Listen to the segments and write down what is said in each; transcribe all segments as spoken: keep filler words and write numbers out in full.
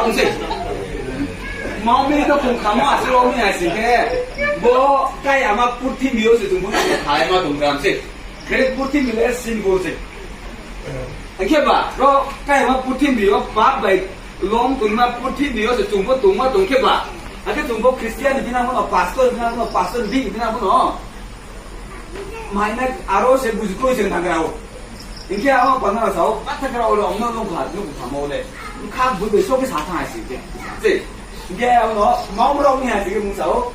Ang se. Mami no khong khamo asuh ro mi hai sing khe, bo kayama purthimbi yo se chung bo khalaima tong gram se. Bere purthimbi le symbol se. Ang khe ba, ro kayama purthimbi yo pap bai lom tongma purthimbi yo se chung bo tongma tong khe ba. Akhe chung bo Christian ni bina bono, pastor ni bina bono, pastor ni bina bono. Mainai aro se bujukroi se thangra o. Hingkhe abo panda rao sao, patha kra olo, ongno nung kha, nung kha mo le. Kha bui bai sok khe sa thanng hai sing khe. Se. Hingkhe abo no, mau rao ni hai sing khe mung sao.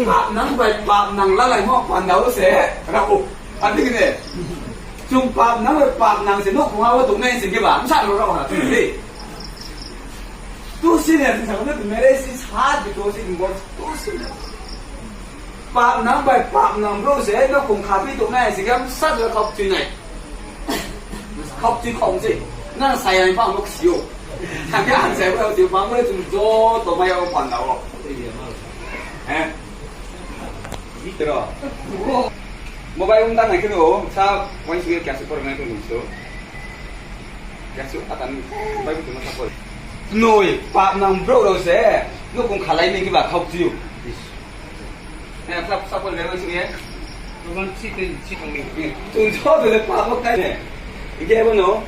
Pap nang bai pap nang lalai mo panda o se, rao. Ati kene. Chung pap nang bai pap nang se, nouhkhong abo tongnai sing khe ba, msa rao rao ha, tu se. Too serious, marriage is hard because it involves too serious. Pap nang bai pap nang brouh se, nouhkhong khaphi tongnai se, khe bsa jora khaukchui nai. Khaukchui khong se. Nang sayang pha ang bo kchi ou. Thang khe ang sayang pha ang bo kchi ou, bang bo le chung joto mai ya o panda o. Eh? Tero. Mobile ong tang nai khe no, sa, wain sing khe kya se por nai tong so. Kya se atan, bai bu tong sa por. Noi, pap nang brouh rao se, nouhkhong khalai ni khe ba khaukchui ou. Eh, sa, sa por le wain sing khe. Program si ke, si kong ni. Chung joto le pap bo kai ne. Ike bo no.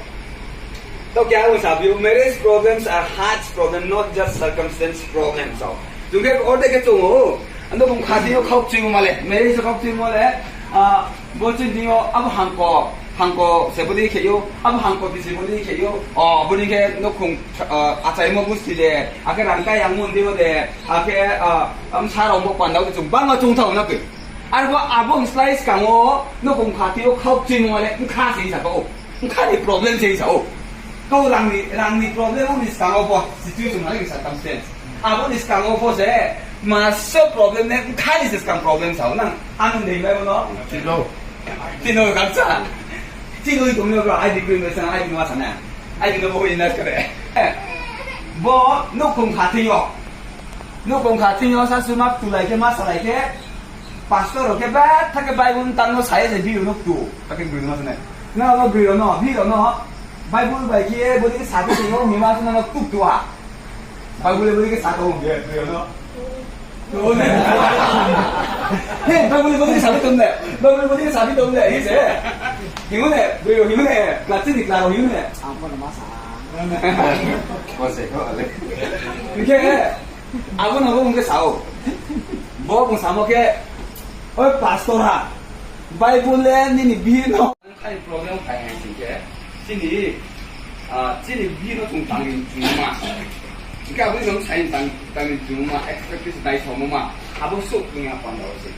To kya bo sa, marriage problems are heart problem, not just circumstance problem, so. Chung khe orde khe chung o. Ano bung khati yo khaukchui mo le, marriage khaukchui mo le. Ah, bo chini yo abo hangko, hangko se bodi khe yo, abo hangko bisi bodi khe yo. O, bodi khe nouhkhong, ah, achaimo busti de, akhe rang kai yang mon de o de, akhe, ah, am sa rao bo panda o chung bangma chung thao na khe. Arbo abo slái skang o, nouhkhong khati yo khaukchui mo le, bkha se sa o. Bkha ni problem se sa o. Kau rang ni, rang ni problem ni skang o bo, situation ma le circumstance. Abo ni skang o bo se, ma so problem ne, bkha ni se skang problem sa o nang. Ano dei bai bo no. Tino. Tino kan sa. Tino i tong ni bro, ai di kri me sa, ai di ma sa na. Ai di no bo i na kare. Bo, nouhkhong khati yo. Nouhkhong khati yo, sa su ma tulai khe, ma salai khe. Pastor rao khe betha khe Bible tang no sa ye se biri rao no ktu. Akhe biri rao no sa nai. Na no biri rao no, biri rao no. Bible bai khe bodi khe sa khe tong ou, hima se no ktu ktu ha. Bible bodi khe sa tong ou, biri rao no. He, Bible bodi khe sa tong de. Bible bodi khe sa tong de. He se. Himo ne, biri rao himo ne. Kla chini kla rao himo ne. Ang pho no ma sa. Bo se ko le. Hingkhe, Abo no bo bung khe sa ou. Bo bung samo khe, oi pastor ha, Bible le nini bihih no. Khai problem khai hai sing khe, chini, ah, chini bihih no chung tangri chung ma. Hingkhe abo no sai tang, tangri chung ma, expectation dai samo ma. Abo sok tong ya panda o se.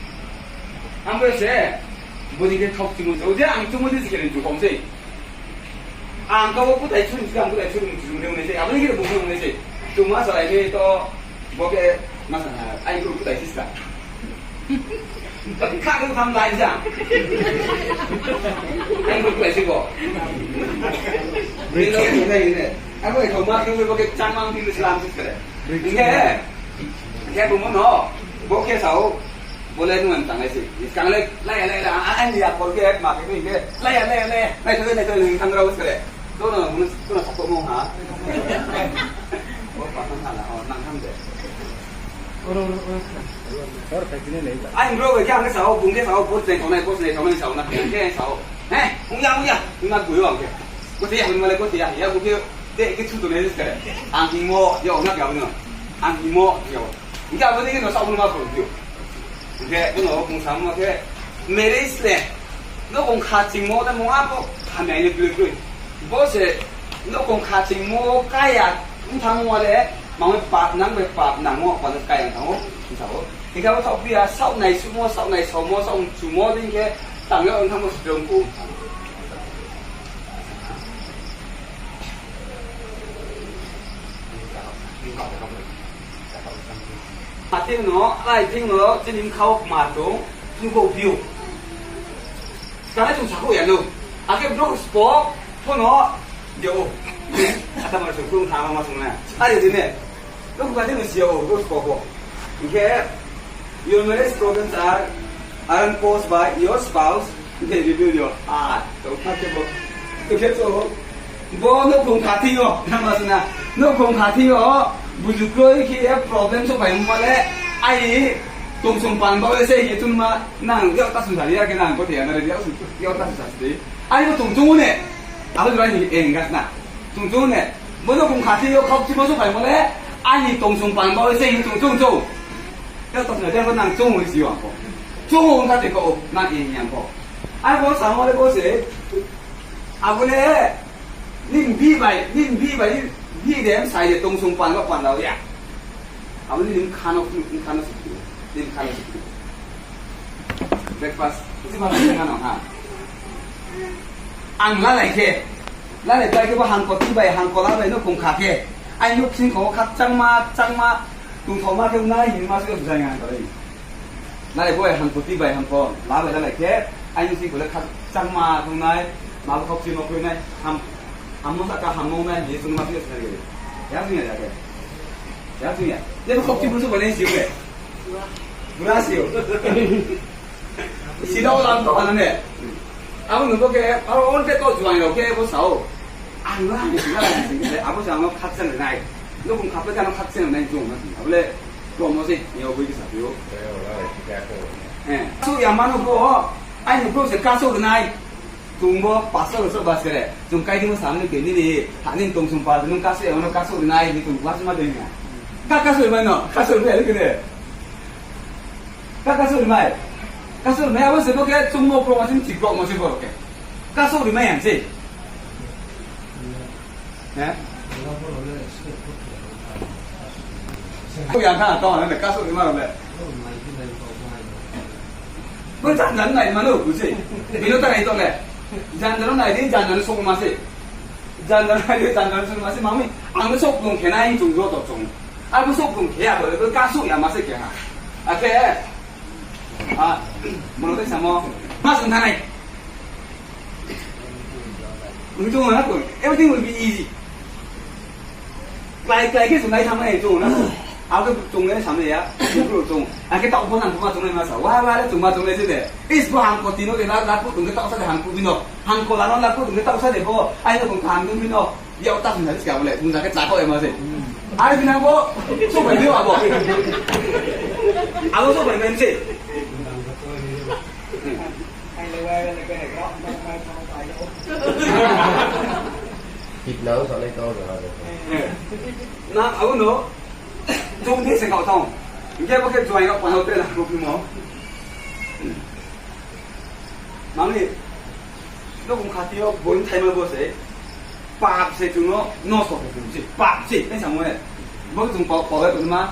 Ang bo se, bodi khe thok chimo, o je ang chimo di se khe chung kom se. Ang kau kutai chun, ang kutai chun, chun, chun, chun, abo ni khe bo chun, chun. Chuma salai ni to, bo khe, ma sa na, ai bro kutai sisa. Kha khe tham lai ja. Ai bro kutai si bo. Ni lo kutai ni ne. Abo ni thoma khe bo khe chang mang khe Islam sisa. Ni khe, khe bo mo no, bo khe sao. Bo le nung ang tanglai se. Skang le, lai ya, lai ya, lai ya, a, ani ya, kol khe, ma khe, khe, lai ya, lai ya, lai ya, nai thoi, nai thoi, nung thang rao se le. To no, nung, to no, sako mo ha. Bo pa thang ha la, o, nang thang de. Ai, bro, khe ang khe sao, bung khe sao, bo se tongnai, bo se tongnai sao, na khe sao. He, ung ya, ung ya, ung na gui yo ang khe. Bo se ya, ung ma le, bo se ya, ya, bo khe, de, khe chu tongnai se le. Ang hingmo, yo, na khe ang no. Ang hingmo, yo. Hingkhe abo ni khe no sao no ma phung yo. Hingkhe bono bung samo khe, marriage le, nouhkhong khachingmo le mung abo hamya ni kroi kroi. Bo se nouhkhong khachingmo kaya wng thangmo le, mangoi pap nang bai pap nangmo, pap nang kaya wng thango, wng sao. Hingkhe abo sao phiya, sao naisuhmo, sao naisaomo, sao mchumo, hingkhe tangyo wng thangmo se wng kho. Athing no, aithing no, chini bkha wo kma tong, chini kho phi ou. Skang le chung sakhouh ya no. Akhe brouh spo, pho no, je ou. Ata ma chung brouh tha ma ma sung na. Are di ne. Brouh kma di no si ya ou, brouh spo pho. Hingkhe, your marriage problems are, aren't caused by your spouse, they reveal your heart. To kha khe bo. To khe to. Bo nouhkhong khathing yo, nama sung na. Nouhkhong kha thing yo, buju kroi khe ye problem souhphaimo le, aini tongsong pan baoh ye se hing ye chungma, nang yak ta sung sa ya khe nang kothe ya na re, yak sung, yak ta sung sa se. Aini bo tong chung ne, abo jora ni enggas na. Tong chung ne, bo nouhkhong kha thing yo khaukchimo souhphaimo le, aini tongsong pan baoh ye se hing chung chung chung. Yak ta sung sa ya khe nang chung ri si yo ang pho. Chung ong kha te ko, nang eng yang pho. Ai bo samo le bo se, abo le, Nini bihih bai, nini bihih bai, bihih de, bsai de, tongsong pan ba pan rao ya. Abo nini bkha no, bkha no se khe, nini bkha no se khe. Breakfast, bkha no ha. Ang lalai khe, lalai pai khe bo hangko ti bai, hangko la bai nouhkhong kha khe. Ai nouhsing kho khakchangma, changma, tongthaoma khe nai hini ma se jai nang kha. Nai bo bai hangko ti bai hangko la bai lalai khe, aini si kole khakchangma thung nai, ma bo khaukchimo kroi nai, ham, hammo saka hammo nai, ye chung ma phi sa ye. Ya chung ya ya khe. Ya chung ya. Ye bo khaukchimo chung bai nai si ye. Bura si yo. Sida o lam to hana ne. Abo nung bo khe, aro on te to juang rao khe bo sao. Ang la ni sida la ni sida, abo sa no khakchang nai. Nouhkhong kha pe ka no khakchang nai chung na. Abo le Promo se, ni o boi kisa pio. Eh, so ya mano bo, ai ni bo se kaso nai. Tung bo, pastor so bas kere. Tung kai di mo samne ke ni ni, ha ni tong sung pa, nung kaso ya mano kaso nai, ni tung kaso ma de ni. Ka kaso mai no, kaso mai ke de. Ka kaso mai. Kaso mai abo se bo ke tung mo promo sin chik mo se bo ke. Kaso mai yang se. He? Ko yang tha tong na kaso ni ma le. Bo janjan nai ma no bu se. Bino ta nai to le. Janjan nai di janjan song ma se. Janjan nai di janjan song ma se mami. Ang no sok dong khe nai chung jo to chung. Ang no sok dong khe ya bo kaso ya ma se khe ha. Ake. Ah, mono tei samo. Mas nang nai. Nung chung na ko, everything will be easy. Klai klai khe chung nai thanng nai chung na ko. Abo chung nai samai ya, chung chung. Ake taoh bo nang ma chung nai ma sa. Wa wa le chung ma chung nai se de. Is bo hangko ti no de la la ko chung de taoh sa de hangko bino. Hangko la no la ko chung de taoh sa de bo. Ai no chung tham chung bino. Yao ta sung sa ska bo le, sung sa khe chá kho ema se. Are bini bo, so bai dio abo. Abo so bai men se. Kit nang sa nai tong sa abo. Na, abo no, chung de se kau tong. Hingke bo khe juai rao pano tre na ko mo. Mami, no bung khati yo boin thaima bo se, pap se chung no, no so khe chung se, pap se, nai samo ne. Bo chung pau, pau bai ma,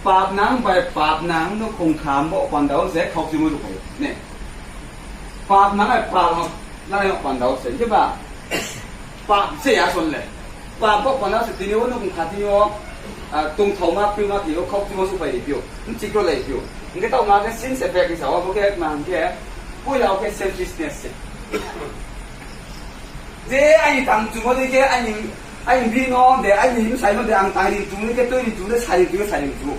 pap nang bai pap nang no khong kham bo panda wo se khau chung mo phai, ne. Pap nang bai pap no, nang no panda wo se, je ba, pap se ya son le. Pap bo panda se tini wo no bung khati yo, ah, tongthaoma, pima ti yo, khau chung mo su phai ri pio, nchik ro lai pio. Hingke taoh ma khe sins effect ni sao, abo khe ma hingke, poila o khe selfishness se. Je aini tang chungmo dei khe, aini, aini bihih no de, aini bsai no de, ang tang ri chung dei khe, tui ri chung de, sai ri chung de, sai ri chung.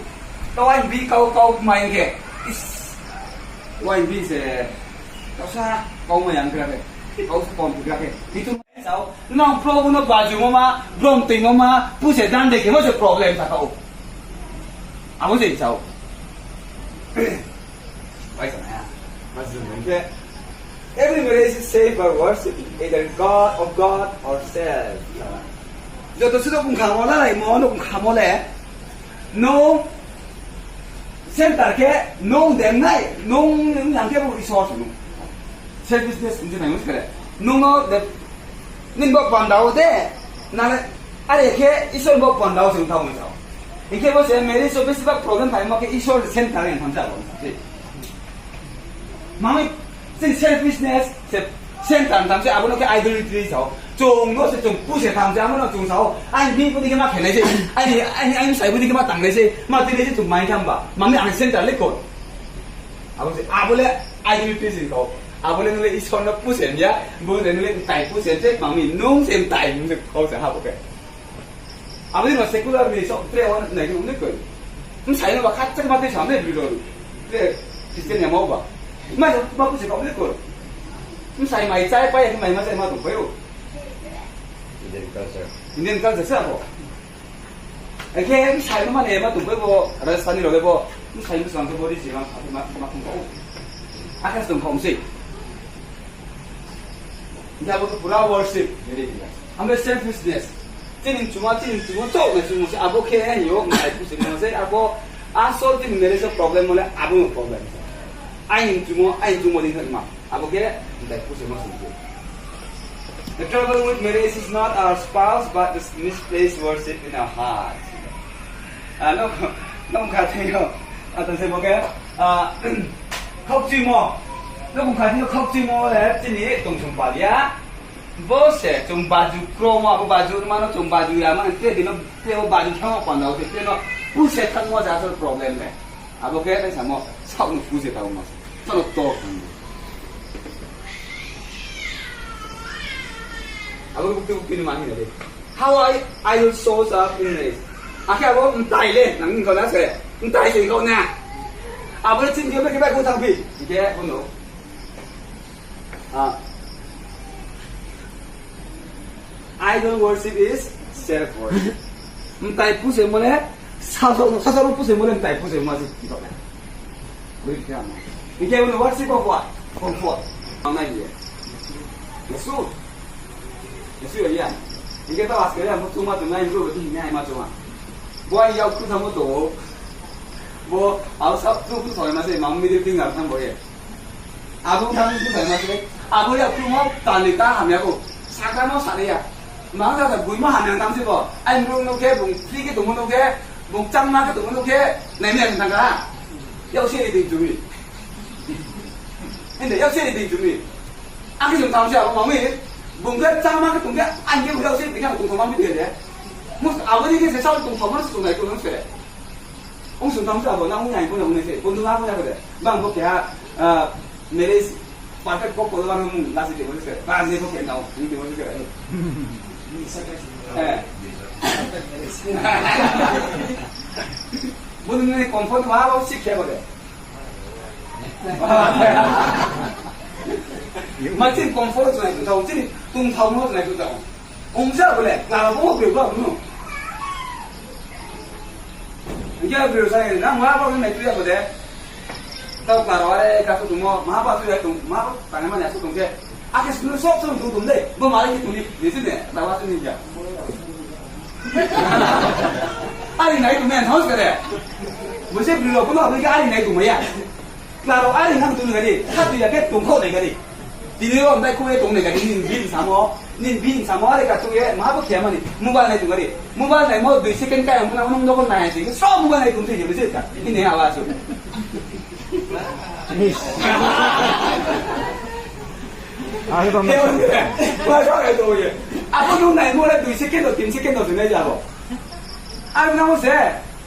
Taoh aini bihih kau, kau mai khe, is, o aini bihih se, kau sa, kau mai ang khe, kau sa pon khe, khe. Itu sao, nang Probu no bajumo ma, brom tuimo ma, puse dan de khe, mo se problem sa kau. Abo se sao. Bai sa na ya. Bai sa na ya. Every marriage is saved by worshiping either God or God or self. Joto sudo bung khamo lalai mo, no bung khamo le. No center khe, no dem nai, no yang khe bo Isor sung. Selfishness ni nai mo se kare. No no de Nini bo panda wo de, nang le, are khe Isor bo panda wo se ong thanng mo sao. Hing khe bo se marriage wo besi bak problem phaimo khe Isor center ni tham sa bo se. Mami, se selfishness, se center tham se abo no khe idolatry sao. Chung no se chung puse tham se abo no chung sao. Aini bihih bo ni khe ma khe nai se. Aini, aini, aini bsai bo ni khe ma tang nai se. Ma tui nai se chung mai tham ba. Mami ang center le kon. Abo se, abo le idolatry se kau. Abo le nung le Isor no puse ya, bo le nung le mtai puse se, mami nung se mtai, nung se kau se ha bo khe. Abo ni no secular ni sok tre wan nai nung ni koi. Msai no ba khat chak ma te sam ne bri ro. Tre Christian ya mau ba. Ma se ma puse kau ni koi. Msai mai chai pai, mai ma chai ma tong pai o. Indian culture. Indian culture se abo. Akhe bsai no mane ma tong bai bo Rajasthani rao le bo bsai no bsang khe bo ri se ma, ma, ma tong kha ou. Akhe se tong kha ong sei. Jabo to pura worship, very clear. Hambai selfishness. Chini chuma, chini chuma, chouh na chuma se, abo khe ni yo, mtai puse mo se, abo asol chini marriage o problem mo le, abo no problem se. Aini chuma, aini chuma din ma. Abo khe, mtai puse mo se. The trouble with marriage is not our spouse, but the misplaced worship in our hearts. Ah, no, no, kha thing yo. Ata se bo khe, ah, khokchimo. No, kha thing yo khokchimo le, chini tong sung pa ya. Bo se chung baju kromo, abo baju mano chung baju ya mano, te bino, te bo baju thangmo panda, te, te no, puse thangmo ja asol problem le. Abo khe, te samo, saoh no puse tangmo, saoh no to thangmo. Abo bukti bukti ni mani na de. How I, I will show up in this. Akhe abo mtai le, nang ni kau na se, mtai se kau na. Abo le chini yo be khe bai kau thang phi. Ike, kono. Ah. Idol worship is self worship. Mtai puse mo le, sasao, sasao puse mo le, mtai puse mo se, kau na. Ui, khe ama. Ike, uno worship of what? Of what? Ang nai ye. Yesu. Yesu ya ya. Ike ta aske ya, mo tuma tu nai, bro, di nai ma tuma. Bo ai yau khu tamo to. Bo, au sab tu khu soi ma se, mam mi de ting ar tham bo ye. Abo thang tu soi ma se. Abo ya khu mo, tali ta ham ya ko. Sakra mo sa ya. Ma ka ta bui mo ham ya tam se bo. Ai bro no ke, bung free ke tu mo no ke, bung chang ma ke tu mo no ke, nai mi ya thang ka. Yau se ni ding tu mi. Ende yau se ni ding tu mi. Akhe chung tang se abo mami, bung khe chama khe tong khe, ang khe bung khe se bung khe tong thoma mi de. Mus abo ni khe se sao tong thoma se tong nai tong se. Ong sung tang se abo, na ong nai ko na ong nai se, bung tong abo ya ko de. Bang bo khe ha, ah, marriage perfect couple bang mung la se de mo se. Bang ne bo khe na ong ni de mo se. Eh. Bo ni comfort wa bo sik khe bo de. Ma chini comfort nai tong thao, chini tong thao mo nai tong thao. Ong ja bo le, kla bo bo bo no. Ya bo sa na ma bo nai tu ya bo de. Tao kla ro ai ka tu mo, ma ba tu ya tu, ma ba ta ne ma ya tu tong ke. Akhe snu sok sok tu tu de, bo ma le tu ni, ni tu ne, ta wa tu ni ya. Ari nai tu men house kare. Bo se bri lo bo no, ari nai tu ma ya. Klaro ari nang tu ni gari, ha tu ya ke tong kho nai gari. Tini ro nai kho ye tong nai gari, nin bin samo, nin bin samo ari ka tu ye, ma bo khe mani, mobile nai tu gari. Mobile nai mo dui second ka mo na mo no ko nai si, so mobile nai tu ni je ka. Ini ala su. Ani bang. Apa nung nai mo le dui second, tin second, nai jabo. Ang nang se,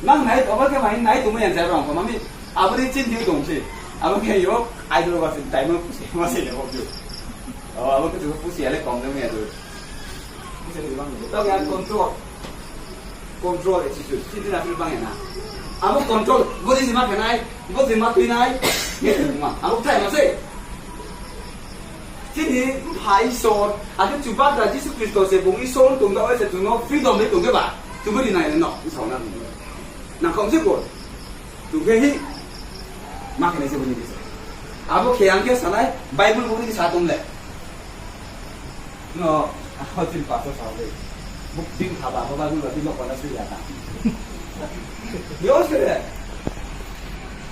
nang nai, apa ke main nai tu mo yang saya orang, apa mami, apa ni chin diu dong si. Apa ke yo, idol ba si, diamond pusi, masih ya, apa tu. Oh, apa ke tu pusi, ale kong dong ya tu. Pusi tu bang, tau ya control. Control attitude. Chini na feel bang ya na. Abo control, bo di ma khe nai, bo di ma tui nai. Ye ma. Abo thai ma se. Chini mpha Isor, akhe Chubagra Jisu Khristo se bung Isor tong da oi se chung no freedom ri tong khe ba. Chung bo di nai no, isao na. Na kom se bo. Chung khe hi. Ma khe nai se bo ni se. Abo khe ang khe sanai, Bible bo ni sa tong le. No, ako tin pastor sa le. Buk tin khaba, ako Bible ba tin no kona sui ya ta. Yo, sui le.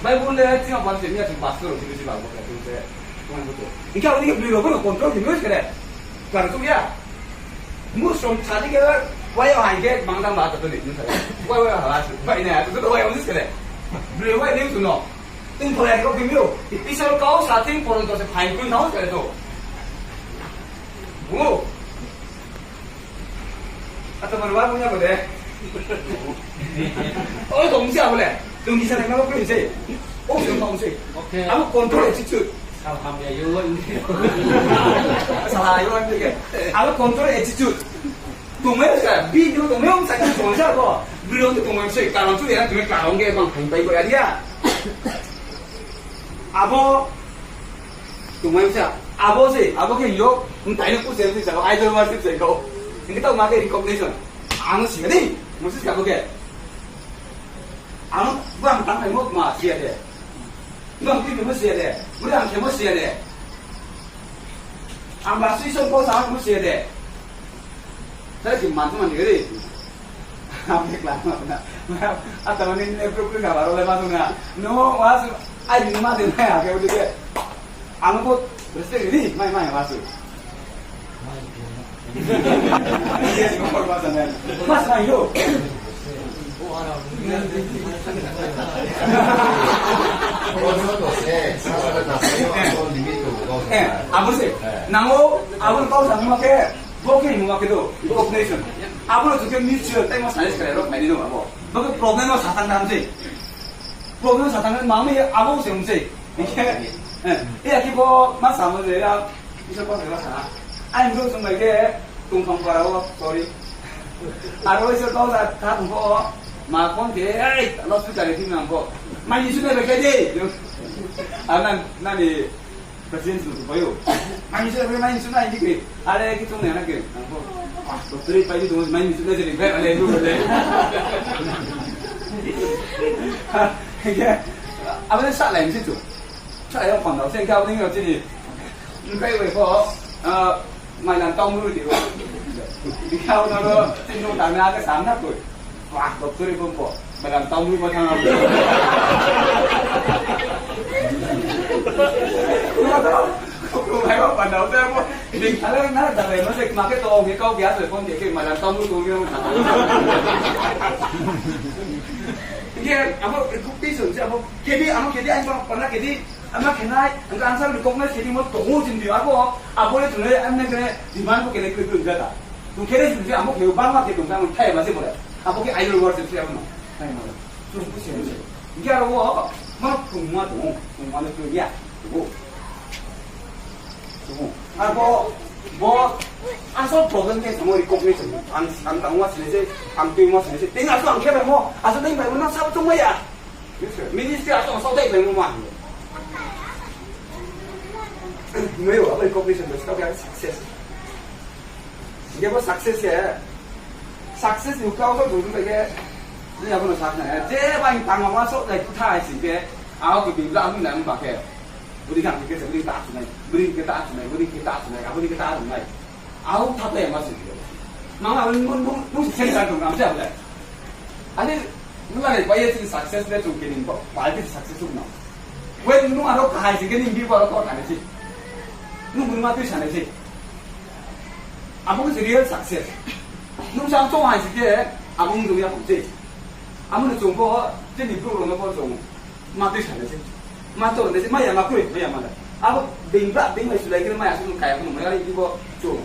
Bible le tin apa se ni tin pastor, tin si ba, ko tin se. Ko ko. Ika ni bri lo ko control ni, sui le. Kar tu ya. Mu som chadi ke, wai hai ke, bang dang ba tu ni, sui le. Wai wai ha, wai ne, tu wai ni sui le. Bri wai ni tu no. Tong thao ya khe kau khe mi ou. Isor kau sa thing poron to se phaing kroi thao se to. Bungo. Ato man wa bunya ko de. O tong si abo le. Tong kisa na ko kroi se. O tong tong se. Okay. Abo control attitude. Sa ham ya yo. Sa ha yo ke. Abo control attitude. Tongmai se, bi tongmai ong sa tongsa ko. Bri ong tongmai se, karon tu ya, tongmai karon ke bang phai pai ko ya dia. Abo tongmai se, abo se, abo khe yo, mtai no puse se, idol worship se ko. Hingke tau ma khe recognition. Ano si ni, Moses ka bo khe. Ang, bo ang tang phaimo ma siya de. Bo ang tui phaimo siya de. Bo ang khemo siya de. Ang ba sui song ko sa mo siya de. Tare ki man man de. Ang de kla ma na. Ata mani ne pro pro ka baro le ma na. No, wa su, ai ni ma de na ya ke de. Ang ko respect ni, mai, mai, wa su. Mas mai yo. Eh, abo se. Nang o, abo kau sa ma ke, bo ke mo ma ke do, recognition. Abo no tu ke mutual, tai ma sai sekali ro, mai ni no abo. Bo ke problem no satang dam se. Problem satang dam, ma mi abo se um se. Eh, eh, aki bo, ma sa mo se ya. Isor kau sa. Ai, bro, sung bai khe, tongthong para o, sorry. Aro Isor kau sa, kha tong pho, ma phone khe, ei, loudspeaker ri thing nang pho. Mai ni sunai bai khe de. Ar nang, nang ni president sung pho yo. Mai ni sunai bai, mai ni sunai di khe. Are khe tong nai na khe. Nang pho. Ah, to three pai di tong, mai ni sunai je bai, ale, bro, ale. Khe, abo sa lai se tu. Sa ya panda, se khe abo ni yo chini. Nkai bai pho, ah, mailam tau mui di ro. Di kau na ro, tin dong tang na ke sam na koi. Wah, doctor ibu pho. Mailam tau mui pho thang ro. Ko mai ba panda, ko mai ba panda, ko mai ba. Di kala na da le, no se ma ke to, ke kau biasa pon ke, ke mailam tau mui ko ke thang. Ke, abo, ko pi sun, se abo, ke di, abo ke di, ai pon, pon na ke di. Ama khe nai, ang answer recognize khe di mo tong ou chini abo, abo le chung le, ang ne khe demand bo khe le khe khe jata. Chung khe le chung se abo khe bangma khe tong tang thai ma se mo le. Abo khe idol worship se abo no. Thai ma le. Chung ko se se. Hingkhe aro wo, ma phung ma tong ou, phung ma le khe ya. Tong ou. Tong ou. Abo, bo, asol problem khe samo recognition. Ang, ang tang ma se se, ang tui ma se se. Tei asol ang khe bai mo, asol tei bai mo, na sabo tong ma ya. Ministry asong asong tei bai mo ma. Mo yo, abo recognition bai skau khe success. Hingkhe bo success khe, success ni uklau to dulu bai khe, ni abo no sa na, je bai tang ma so dai kutha ai sing khe, ao khe bibla ang na ba khe. Budi kang khe se, budi ta sunai, budi khe ta sunai, budi khe ta sunai, abo ni khe ta sunai. Au thapai ma se. Mama, nung, nung, nung se center tong kam se abo le. Ani, nung ani bai ye success le chung kini ba, bai ye success chung na. Wen nung aro kahai se kini bi ba aro ko thani se. Nung buni ma tui sanai se. Abo se real success. Nung sang chung hai se ke, abo nung ya pung se. Amo no chung ko, chini bru ro no ko chung. Ma tui sanai se. Ma to nai se, ma ya ma kroi, ma ya ma da. Abo being bra, being mai sulai khe ma ya se nung kaya khe nung mai ari ibo chung.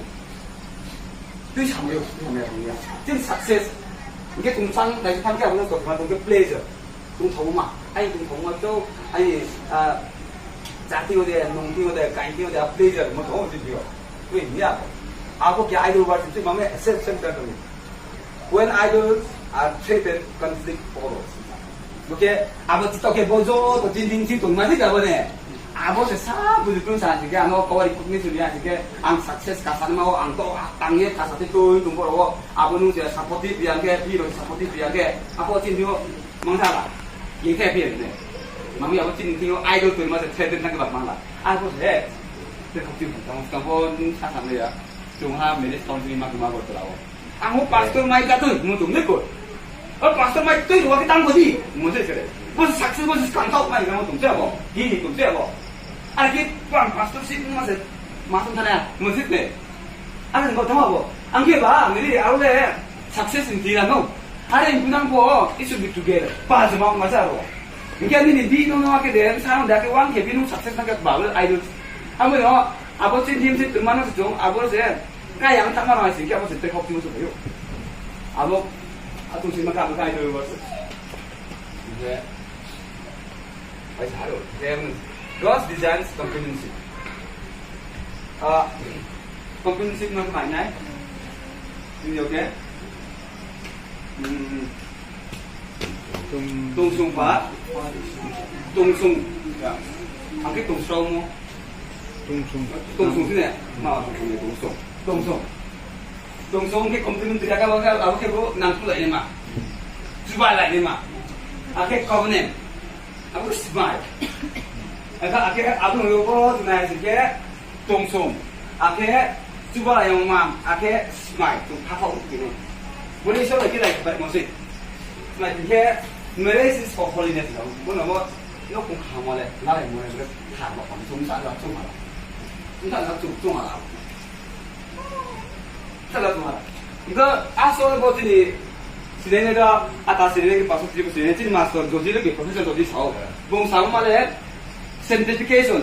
Tui samai yo, tui samai ya, tui ya. Chini success. Hingkhe chung sang dai phan khe abo no to ma tong khe pleasure. Tongthao ma, ai tongthao ma to, ai, ah, jati ode, nungti ode, kainti ode, a pleasure mo to, tui yo. Tui ya. Abo khe idol worship se ma me self center tong. When idols are threatened, conflict follows. Bo khe, abo chito khe bo joto tin din tin tong mani ka bo ne. Abo se sa buju tun sa si khe, ang o kawari kukni suri ya si khe, ang success ka sanma o, ang to tang ye ka sa te tun tun boro o, abo nung se supportive ya khe, pi ro supportive ya khe, abo tin din o, mang sa la. Ye khe pi ne. Mang ya abo tin din o idol tun ma se threaten na ke ba mang la. Abo se, te kok tin tang tang bo nung sa sa ya. Chung ha manage tong sini ma kuma bo tla o. Ang o pastor mai ka tui, mo tong ne ko. O pastor mai tui, wa ke tang ko di, mo se kere. Bo se success, bo se kang tau mai ka mo tong se abo. Hi ni tong se abo. Are ke pang pastor si mo se, ma tong thana, mo se ne. Are ko tong abo. Ang ke ba, ang ni ri, aro le, success in tira no. Are in kunang ko, it should be together. Pa se ma ma sa abo. Ang ke ni ni di no no ke de, sa no da ke wang ke bi no success na ke ba, idol. Amo no, abo chin team se, tu ma no se jong, abo se, Kaya ang tangma rang sing khe abo se tei hok timo se phaio. Abo, atong sima ka ang kai do was. Pai sa ro. Then, God's designs companionship. Ah, companionship no kmai nai. Ini oke. Hmm. Tungsung pa. Tungsung. Ya. Ang ke tungsung mo. Tungsung. Tungsung sini ya? Ma, tungsung, tungsung. Tungsung. Tungsung ke complementary ka ba ka, abo khe bo nangkulai ma. Chubalai ma. Akhe covenant. Abo smai. Akhe, akhe abo no bo nai sing khe tongsong. Akhe chuba yang ma, akhe smai, tong pha pha kini. Bo ni so lai khe lai bai mo se. Smai khe marriage is for holiness. Bo no bo no kong kha mo le, na lai mo le, kha mo pang chung sa la chung ma la. Chung sa la chung chung ma la. Sala tong ha. Hingkhe asol bo chini sinai nai da, ata sinai nai, pastor tini bo sinai nai, chini master Joji le, professor Joji sao. Bung sao ma le, sanctification.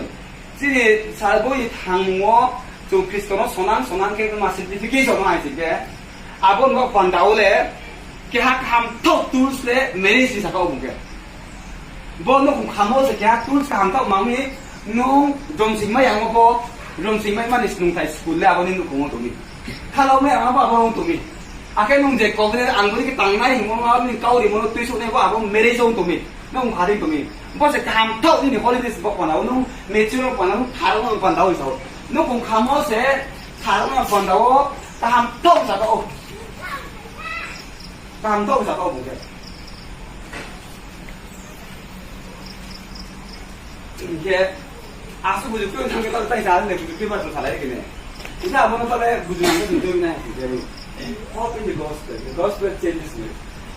Chini sal bo ye thangmo, chung Khristo no sonang, sonang khe ma sanctification no hai sing khe. Abo no panda wo le, keha kaham thao tools le, marriage ni saka o bung khe. Bo no kong khamo se keha tools kaham thaoh mangmi, nung romsing mai yangmo pho, romsing mai mani snungthai school le abo ni nukhung wo tongmi. Khalao mai yangmo pho abo no tongmi. Akhe nung je covenant ang bo ni khe tangnai hingmo no, abo ni kau rimo no tuisouh nai pho abo marriage wo tongmi. Nung kha dei tongmi. Bo se kaham thaoh nini holiness bo panda wo, nung mature wo panda, nung thar wo panda wo sao. Nung kong khamo se thar wo panda wo kaham thaoh sa thaoh. Kaham thaoh sa thaoh bung khe. Hingkhe, asuh buju khe thang khe tao tai sa le buju khe ma salai khe ne. Hingkhe abo no tao le buju nang khe buju nai hingkhe. Hope in the gospel. The gospel changes me.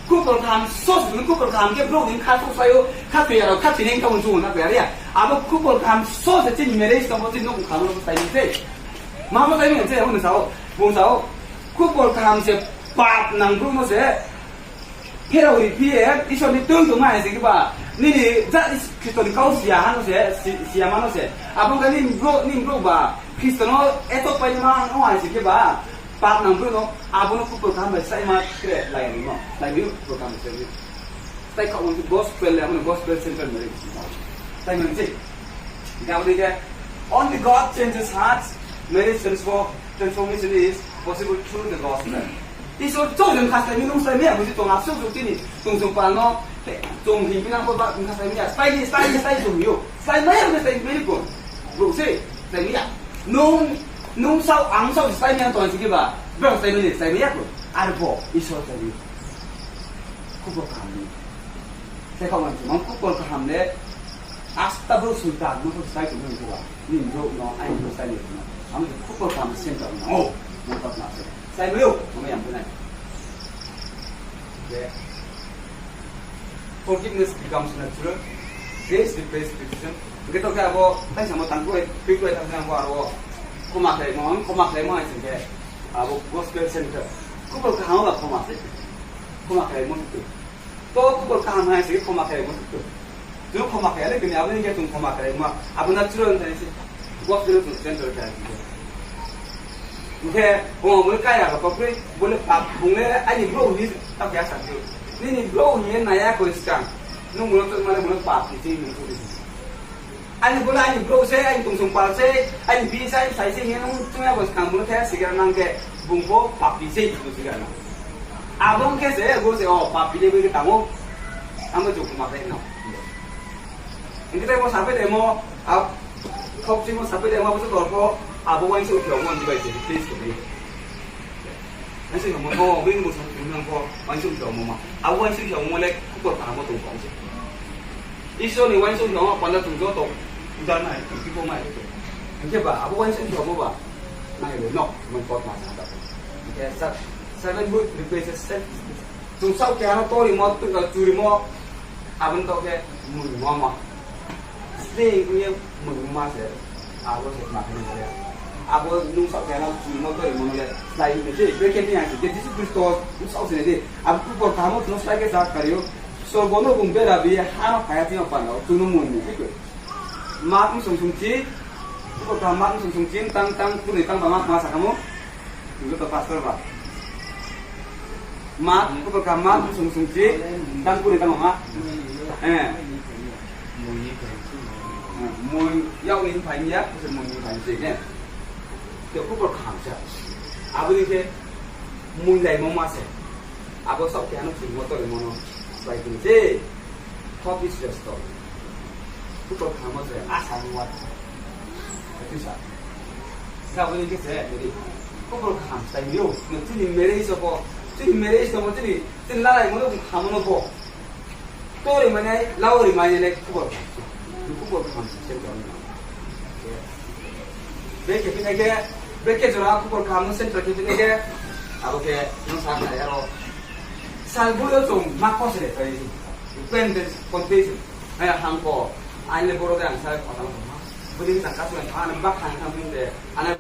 Khupor kaham sos, khupor kaham khe brouh ni kha sos sayo, kha tuya rao, kha tini kha unsu na kha ya. Abo khupor kaham sos se chini marriage tongmo chini nouh kaham no sai ni se. Ma bo sai ni se, abo no sao, bung sao. Khupor kaham se pap nang brouh no se. Pherao ri phi ye, Isor ni tui tongma hai se khe ba, nini ja Khristo ni kau siya ha no se, si-, siya ma no se. Abo khe nini brouh, nini brouh ba, Khristo no eto pai ma no hai se khe ba, pap nang brouh no, abo no khupor kaham bai sai ma kre lai ni no, lai ni khupor kaham bai sai ni. Tai kha ong gospel le, abo no gospel center marriage. Tai man se. Hingkhe abo dei khe, only God changes hearts, marriage transform-, transformation is possible through the gospel. Isor chouh jeng kha slái mi nung slái mai ya, buji tong asuh suh chini, tong sung pal no, tong hing phi nang bo ba, tong kha slái mai ya, slái ni, slái ni, slái sung yo, slái mai ya, slái mai ya ko. Brouh se, slái mai ya. Nung, nung sao, ang sao, slái mai ya tong si khe ba, brouh slái mai ni, slái mai ya ko. Arbo, Isor slái mai. Khupor kaham ni. Sai kha uaing se, mang khupor kaham le, asta brouh sultan no ko sai ko nung ko ba. Ni brouh no, ai brouh sai ni no. Ang khupor kaham center no. Oh, nung kau na se. Sai mo yo, nung yang ko nai. Forgiveness becomes natural. Grace replaces criticism. Hingkhe to khe abo, tai samo tangkoi, tuikoi tangkoi abo aro. Khoma khlaimo, khoma khlaimo hai sing khe. Abo gospel center. Khupor kaham ba khoma se. Khoma khlaimo tu. To khupor kaham hai se khoma khlaimo tu. Chung khoma khlai le kini abo ni khe chung khoma khlaimo. Abo na churo ni se. Gospel chung center khe. Hingkhe, o, bo kaya ba kokri, bo le pap, bung le, ani brouh ni, ta kya sa tu. Nini brouh ni naya ko skang. Nung brouh tu male bung le pap ni se nung tu. Ani brouh, ani brouh se, ani tong sung pal se, ani bi se, ani sai se, hing nung chung ya bo skang bung the sigar nang khe, bung bo papi se, bung sigar nang. Abo khe se, bo se, o, papi le bo khe tamo. Amo chung ma khe no. Hingkhe tai mo sapai de mo, a, khok chimo sapai de mo, abo se dor pho, abo uaing se uphiyao mo, ni bai se, please to me. Uaing se uphiyao mo, o, bini bo sa, nang pho, uaing se uphiyao mo ma. Abo uaing se uphiyao mo le, khupor kaham mo tong pho se. Isor ni uaing se uphiyao mo, panda tong joto, uda nai, tong kibo mai. Hingkhe ba, abo uaing se uphiyao mo ba, nai le, no, mon pot ma sa da. Hingkhe sa, servanthood replaces self. Chung sao keha no torimo, chung ka churimo, abo no to khe mungmo ma. Stay ong ye mungmo ma se, abo se ma khe nang ya. Abo nung sao keha no churimo, torimo no le, slái ni se, brekhe ni ya se, je Jisu Khristo, nung sao se nai di. Abo khupor kaham no chung no slái khe sa kari yo. Sorgo no bung bera bi, ha no phai ya tini panda, chung no mung ni se khe. Mat bsung sungchi, khupor kaham Mat bsung sungchi, tang, tang, kuni tang ba ma, ma sa kamo. Joto pastor ba. Mat, khupor kaham Mat bsung sungchi, tang kuni tang ba ma. Eh. Eh, mung yag ni phai ya, se mung ni phai se, eh. Te khupor kaham sa. Abo ni khe, mung lai mo ma se. Abo sao keha no churimo, torimo no, slái khe ni se. Hope is restored. Khupor kaham se asa ni wa. Ati sa. Sa bo ni khe se, jadi. Khupor kaham sai yo. No chini marriage bo. Chini marriage bo, chini, chini lalai mo no kaham no bo. Tori mane, lauri mane le khubor kaham. Khubor kaham central ni. Be khe phinai khe, be khe jora khubor kaham central khe phinai khe, abo khe nung sa khnai aro. Sal bo yo chung ma kose le pai. Plan de condition. Hai hangko, aini boro de ang sa kota ma. Budi khe tangka suan, ano bak thang thang bung de, ano